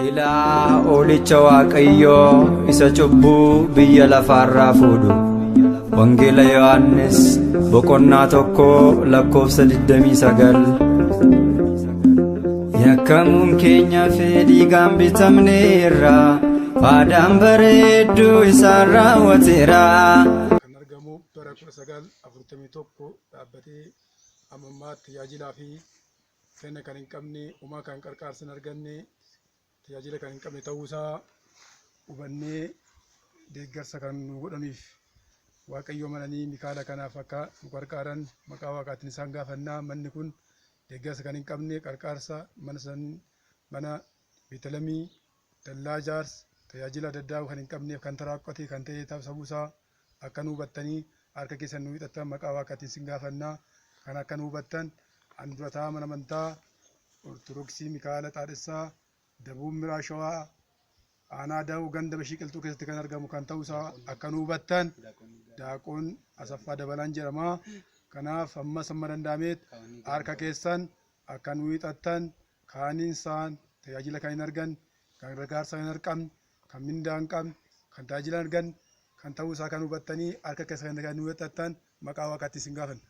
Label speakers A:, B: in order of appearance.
A: Ilaa Hoolicha Waaqayyoo isa cubbuu biyya lafaarraa fuudhu. Wangeela Yohaannis boqonnaa 1 lakkoofsa 29. Yakkamuun keenya fedhiigaan bitamneerra, faadaan bareedduu isaan raawwateera.
B: Kan argamu bara 1941 dhaabbatee amma ammaatti tajaajilaa fi kenna kan hin qabne, homaa kan qarqaarsa hin arganne, tajaajila kan hin qabne ta'uusaa hubannee deeggarsa kan nu godhaniif Waaqayyo amananii Mikaala kanaaf akka nu qarqaaran maqaa Waaqaatiin isaan gaafannaa. Manni kun deeggarsa kan hin qabne, qarqaarsa mana san, mana Beetalamii, dallaa ijaarsa, tajaajila adda addaa kan hin qabneef kan taraaqqate kan ta'e ta'uusaa akka nu hubattanii harka keessan nu hiixattan maqaa Waaqaatiin sin gaafannaa. Kan akka nu hubattan an dura taa'aa mana amantaa Ortodoksii Mikaa'ela Xaadhessaa, Dabuub Miraa Shawaa, Aanaa Daawuu ganda Bashii Qilxuu keessatti kan argamu kan ta'uusaa akka nu hubattan. Daaqoon Asaffaa Dabalaan jedhama. Kanaaf ammas hamma danda'ameet harka keessan akka nu hiixattan, kaaniin isaan tajaajila kan hin arganne, kan gargaarsa hin argamne, kan mindaa hin qabne, kan tajaajila hin arganne kan ta'uusaa kan hubattanii harka keessan kan nu hiixattan maqaa Waaqaatti isin gaafanna.